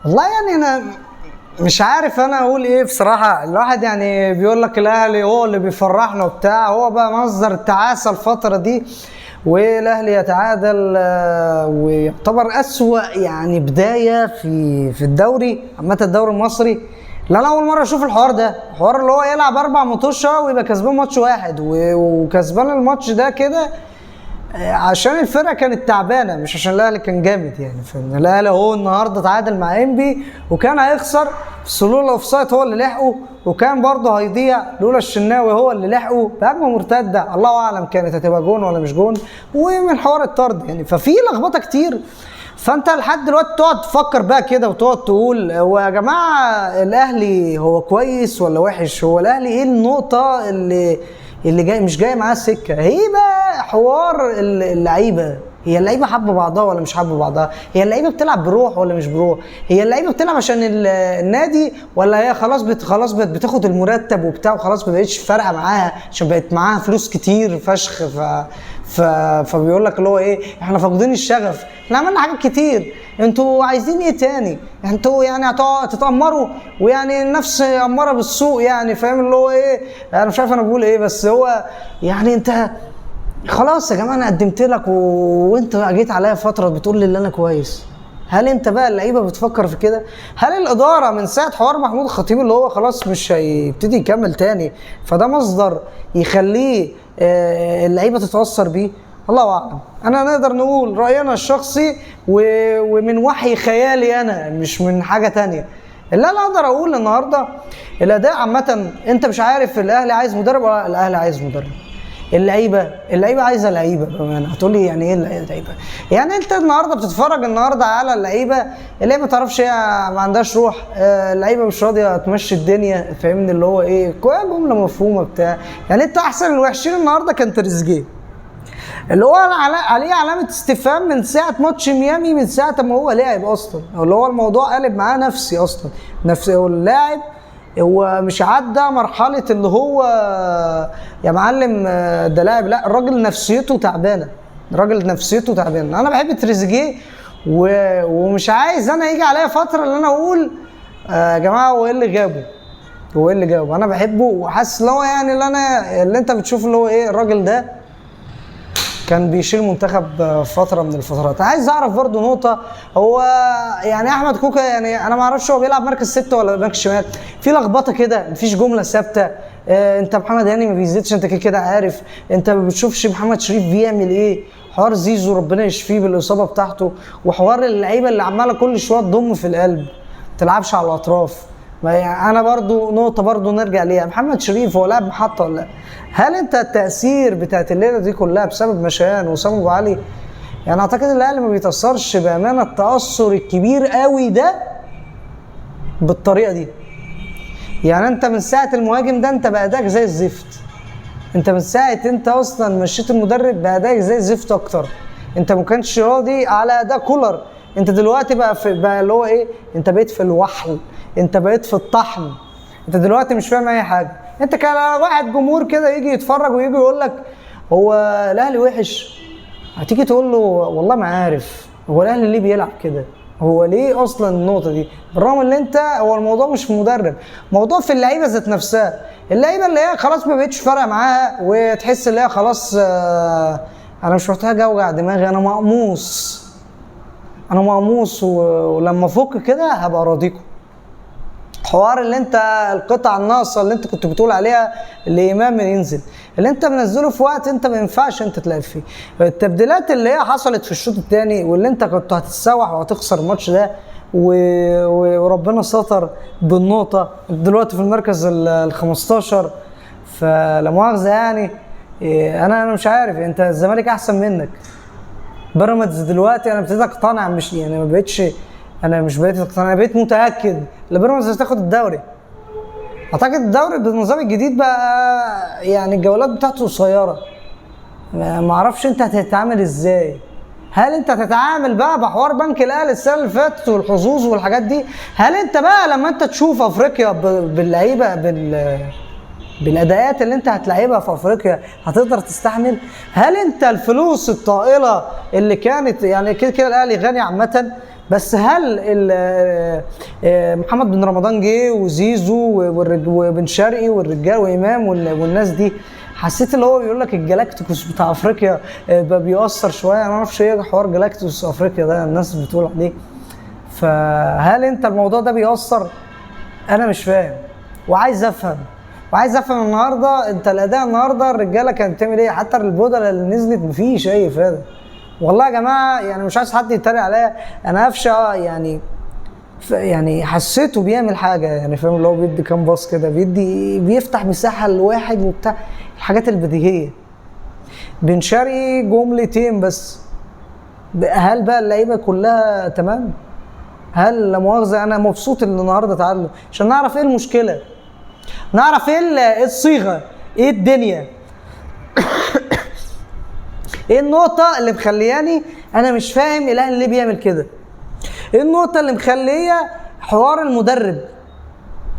والله يعني انا مش عارف انا اقول ايه بصراحة. الواحد يعني بيقول لك الاهلي هو اللي بيفرحنا وبتاع، هو بقى مصدر التعاسة الفترة دي، والاهلي يتعادل ويعتبر اسوأ يعني بداية في الدوري عامة، الدوري المصري. لا انا اول مرة اشوف الحوار ده، الحوار اللي هو يلعب 4 ماتشات ويبقى كسبان ماتش واحد وكسبان الماتش ده كده عشان الفرقة كانت تعبانة، مش عشان الاهلي كان جامد يعني. فاهم؟ الاهلي هو النهارده تعادل مع انبي وكان هيخسر، بس لولا ال offside هو اللي لحقه، وكان برضه هيضيع لولا الشناوي هو اللي لحقه بهجمه مرتدة، الله اعلم كانت هتبقى جون ولا مش جون، ومن حوار الطرد يعني. ففي لخبطة كتير. فانت لحد دلوقتي تقعد تفكر بقى كده وتقعد تقول هو يا جماعة الاهلي هو كويس ولا وحش؟ هو الاهلي ايه النقطة اللي جاي مش جاي معاه السكة؟ هي بقى حوار اللعيبة، هي اللعيبة حابة بعضها ولا مش حابة بعضها؟ هي اللعيبة بتلعب بروح ولا مش بروح؟ هي اللعيبة بتلعب عشان النادي ولا هي خلاص خلاص بتاخد المرتب وبتاع وخلاص ما بقتش فارقه معاها عشان بقت معاها فلوس كتير فشخ؟ فبيقول لك اللي هو ايه، احنا فاقدين الشغف، احنا عملنا حاجات كتير، انتوا عايزين ايه تاني؟ انتوا يعني هتقعدوا تتأمروا، ويعني النفس اماره بالسوء يعني، فاهم اللي هو ايه؟ انا مش عارف انا بقول ايه، بس هو يعني انت خلاص يا جماعة انا قدمت لك وانت جيت عليا فترة بتقول لي اللي انا كويس. هل انت بقى اللعيبة بتفكر في كده؟ هل الادارة من ساعة حوار محمود الخطيب اللي هو خلاص مش هيبتدي يكمل تاني، فده مصدر يخليه اللعيبة تتاثر بيه؟ الله اعلم. انا نقدر نقول راينا الشخصي ومن وحي خيالي انا، مش من حاجة تانية. اللي انا اقدر اقول النهارده الاداء عامة، انت مش عارف الاهلي عايز مدرب ولا الاهلي عايز مدرب. اللعيبة عايزه لعيبة بامانه. هتقول لي يعني ايه اللعيبة؟ يعني انت النهارده بتتفرج النهارده على اللعيبة، اللعيبة ما تعرفش هي ما عندهاش روح، اللعيبة مش راضية تمشي الدنيا، فاهمني اللي هو ايه؟ جملة مفهومه بتاع. يعني انت احسن الوحشين النهارده كان تريزيجيه، اللي هو عليه علامة استفهام من ساعة ماتش ميامي، من ساعة ما هو لاعب اصلا، اللي هو الموضوع قلب معاه نفسي اصلا، نفسي هو اللاعب هو مش عدى مرحلة اللي هو يا معلم ده لاعب، لا الراجل نفسيته تعبانة، الراجل نفسيته تعبانة. أنا بحب تريزيجيه ومش عايز أنا يجي عليا فترة اللي أنا أقول يا جماعة هو إيه اللي جابه؟ هو إيه اللي جابه؟ أنا بحبه وحاسس اللي هو يعني اللي أنا اللي أنت بتشوف اللي هو إيه الراجل ده كان بيشيل منتخب فترة من الفترات. عايز اعرف برضو نقطة، هو يعني احمد كوكا يعني انا ما اعرفش هو بيلعب مركز 6 ولا مركز شمال، في لخبطة كده، مفيش جملة ثابتة. انت محمد هاني ما بيزيدش، انت كده كده عارف، انت ما بتشوفش محمد شريف بيعمل ايه، حوار زيزو ربنا يشفيه بالاصابة بتاعته، وحوار اللعيبة اللي عمالة كل شوية تضم في القلب، ما تلعبش على الاطراف. ما يعني انا برضو نقطة برضو نرجع ليها، محمد شريف هو لاعب محطة ولا لا؟ هل انت التأثير بتاعت الليلة دي كلها بسبب مشيان وسام ابو علي؟ يعني اعتقد الاهلي ما بيتأثرش بأمانة التأثر الكبير قوي ده بالطريقة دي. يعني انت من ساعة المهاجم ده انت بأدائك زي الزفت، انت من ساعة انت اصلا مشيت المدرب بأدائك زي الزفت اكتر، انت ما كانش راضي على اداء كولر، انت دلوقتي بقى في بقى اللي هو ايه، انت بقيت في الوحل، انت بقيت في الطحن، انت دلوقتي مش فاهم اي حاجة. انت كواحد جمهور كده يجي يتفرج ويجي يقول لك هو الاهلي وحش، هتيجي تقول له والله ما عارف هو الاهلي ليه بيلعب كده، هو ليه اصلا النقطة دي، بالرغم ان انت هو الموضوع مش في مدرب، موضوع في اللعيبة ذات نفسها، اللعيبة اللي هي خلاص ما بقتش فارقه معاها وتحس اللي هي خلاص انا مش محتاج اوجع دماغي، انا مقموص، انا مقموص ولما افك كده هبقى راضيكم. حوار اللي انت القطع الناقصة اللي انت كنت بتقول عليها اللي امام ينزل، اللي انت منزله في وقت انت ما ينفعش انت تلعب فيه، التبديلات اللي هي حصلت في الشوط الثاني واللي انت كنت هتتسوح وهتخسر الماتش ده وربنا ستر بالنقطة، دلوقتي في المركز ال 15، فلا مؤاخذة يعني انا مش عارف، انت الزمالك احسن منك، بيراميدز دلوقتي انا ابتديت اقتنع، مش يعني ما بقتش، انا مش بقيت اقتنع، انا بقيت متاكد ان بيراميدز هتاخد الدوري. اعتقد الدوري بالنظام الجديد بقى يعني الجولات بتاعته قصيرة، ما اعرفش انت هتتعامل ازاي، هل انت هتتعامل بقى بحوار بنك الاهلي السنة اللي فاتت والحظوظ والحاجات دي؟ هل انت بقى لما انت تشوف افريقيا باللعيبه بالاداءات اللي انت هتلعبها في افريقيا هتقدر تستحمل؟ هل انت الفلوس الطائلة اللي كانت يعني كده كده الاهلي غني عامة، بس هل محمد بن رمضان جه وزيزو وبن شرقي والرجال وامام والناس دي، حسيت اللي هو بيقول لك الجلاكتيكوس بتاع افريقيا بقى بيأثر شوية. انا ما اعرفش ايه حوار جلاكتيكوس افريقيا ده الناس بتقول عليه، فهل انت الموضوع ده بيأثر؟ انا مش فاهم وعايز افهم، وعايز افهم النهارده انت الاداء النهارده الرجالة كانت بتعمل ايه؟ حتى البودله اللي نزلت مفيش اي فايده والله يا جماعة. يعني مش عايز حد يتريق عليا، انا قفشه يعني حسيته بيعمل حاجة، يعني فاهم اللي هو بيدي كام باص كده، بيدي بيفتح مساحة لواحد وبتاع، الحاجات البديهيه. بن شرقي جملتين بس، هل بقى اللعيبة كلها تمام؟ هل لا مؤاخذة انا مبسوط ان النهارده تعادلوا عشان نعرف ايه المشكلة، نعرف ايه الصيغة، ايه الدنيا، ايه النقطة اللي مخلياني انا مش فاهم الاهلي ليه بيعمل كده، ايه النقطة اللي مخليه حوار المدرب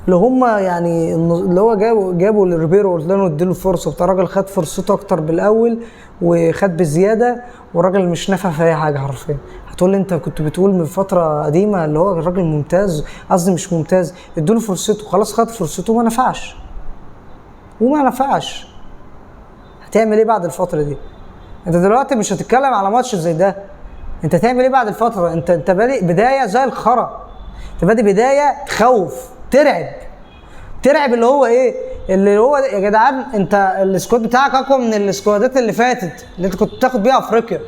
اللي هم يعني اللي هو جابوا لريبيرو وقلت له اديله فرصة بتاع، الراجل خد فرصته اكتر بالاول وخد بزيادة، والراجل مش نافع في اي حاجة حرفيا. هتقول لي انت كنت بتقول من فترة قديمة اللي هو الراجل ممتاز، قصدي مش ممتاز، ادوا له فرصته، خلاص خد فرصته وما نفعش، وما نفعش. هتعمل ايه بعد الفترة دي؟ انت دلوقتي مش هتتكلم على ماتش زي ده، انت هتعمل ايه بعد الفترة؟ انت بادئ بداية زي الخرا، انت بادئ بداية تخوف، ترعب اللي هو ايه؟ اللي هو يا جدعان انت ال squad بتاعك اقوى من السكوادات اللي فاتت اللي انت كنت بتاخد بيها افريقيا،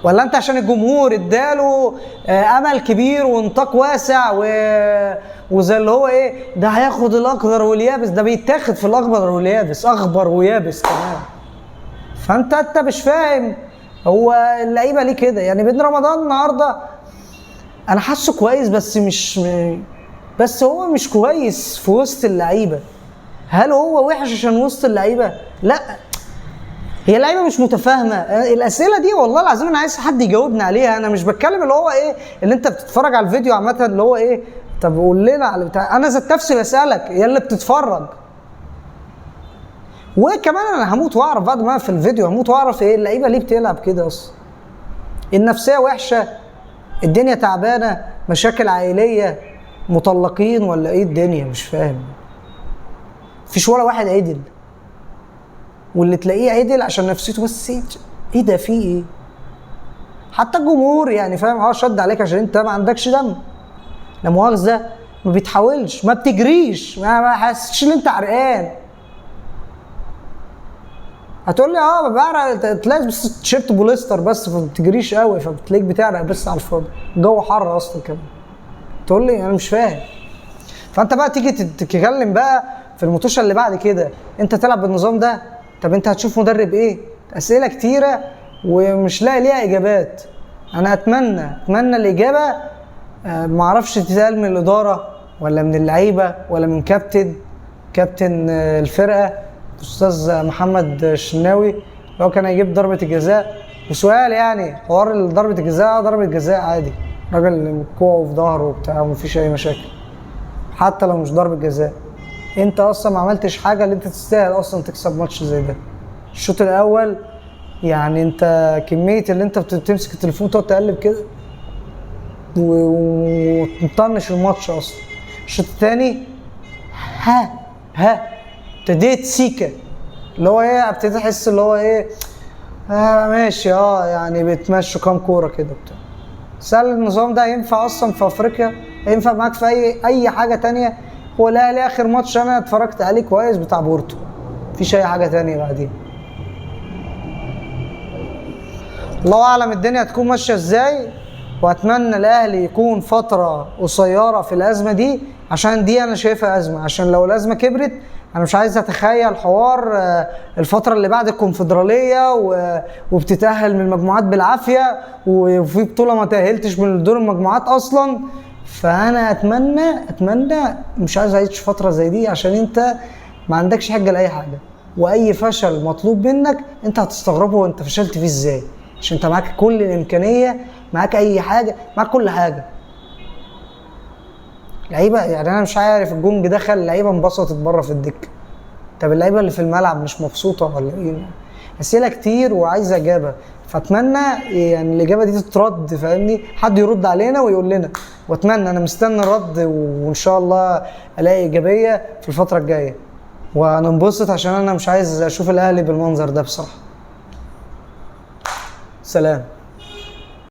ولا انت عشان الجمهور اداله امل كبير ونطاق واسع وزي اللي هو ايه ده هياخد الاخضر واليابس، ده بيتاخد في الاخضر واليابس، اخضر ويابس كمان. فانت مش فاهم هو اللعيبة ليه كده. يعني بن رمضان النهارده انا حاسه كويس، بس مش بس هو مش كويس في وسط اللعيبة. هل هو وحش عشان وسط اللعيبة؟ لا، هي اللعيبة مش متفاهمه. الاسئلة دي والله العظيم انا عايز حد يجاوبني عليها. انا مش بتكلم اللي هو ايه اللي انت بتتفرج على الفيديو عامة اللي هو ايه طب قول لنا على بتاع، انا ذات نفسي بسالك يا اللي بتتفرج. وكمان انا هموت واعرف بعد ما في الفيديو، هموت واعرف ايه اللعيبة ليه بتلعب كده اصلا. النفسية وحشة، الدنيا تعبانة، مشاكل عائلية، مطلقين ولا ايه الدنيا؟ مش فاهم. مفيش ولا واحد عدل، واللي تلاقيه عدل عشان نفسيته بس ايه ده في ايه؟ حتى الجمهور يعني فاهم شد عليك عشان انت ما عندكش دم، لا مؤاخذة، ما بتحاولش، ما بتجريش، ما حاسسش ان انت عرقان. هتقول لي بعرق، تلاقي بس تيشيرت بوليستر بس فما بتجريش قوي فبتلاقيك بتعرق بس على الفاضي، الجو حر اصلا كمان. تقول لي انا مش فاهم. فانت بقى تيجي تتكلم بقى في المطوشه اللي بعد كده، انت تلعب بالنظام ده، طب انت هتشوف مدرب ايه؟ اسئلة كتيرة ومش لاقي ليها اجابات. انا اتمنى الاجابة، ما اعرفش تتقال من الادارة ولا من اللعيبة ولا من كابتن الفرقة استاذ محمد الشناوي اللي هو كان هيجيب ضربه الجزاء. وسؤال يعني حوار ضربه الجزاء، ضربه جزاء عادي، راجل كوعه في ظهره وبتاع ومفيش اي مشاكل، حتى لو مش ضربه جزاء. انت اصلا ما عملتش حاجة اللي انت تستاهل اصلا تكسب ماتش زي ده. الشوط الاول يعني انت كمية اللي انت بتمسك التليفون تقعد تقلب كده وتطنش الماتش اصلا. الشوط الثاني ها ابتديت سيكا اللي هو ايه، ابتديت احس اللي هو ايه ماشي يعني بتمشوا كام كورة كده بتاع. سأل النظام ده ينفع اصلا في افريقيا؟ ينفع معاك في اي حاجة تانية؟ هو الاهلي اخر ماتش انا اتفرجت عليه كويس بتاع بورتو، مفيش اي حاجة تانية بعدين. الله اعلم الدنيا هتكون ماشية ازاي، واتمنى الاهلي يكون فترة قصيرة في الازمة دي، عشان دي انا شايفها ازمة، عشان لو الازمة كبرت انا مش عايز اتخيل حوار الفترة اللي بعد الكونفدراليه وبتتاهل من المجموعات بالعافية، وفي بطوله ما تاهلتش من دور المجموعات اصلا. فانا اتمنى مش عايز اعيش فترة زي دي، عشان انت ما عندكش حجه لاي حاجة، واي فشل مطلوب منك انت هتستغربه وانت فشلت فيه ازاي، عشان انت معاك كل الامكانية، معاك اي حاجة، معاك كل حاجة. لعيبة يعني انا مش عارف الجونج دخل اللعيبة انبسطت بره في الدكة، طب اللعيبة اللي في الملعب مش مبسوطة ولا ايه؟ اسئلة كتير وعايزه اجابه، فاتمنى يعني الاجابة دي تترد، فاهمني؟ حد يرد علينا ويقول لنا، واتمنى، انا مستني الرد، وان شاء الله الاقي ايجابية في الفترة الجاية وانا انبسط، عشان انا مش عايز اشوف الاهلي بالمنظر ده بصراحة. سلام.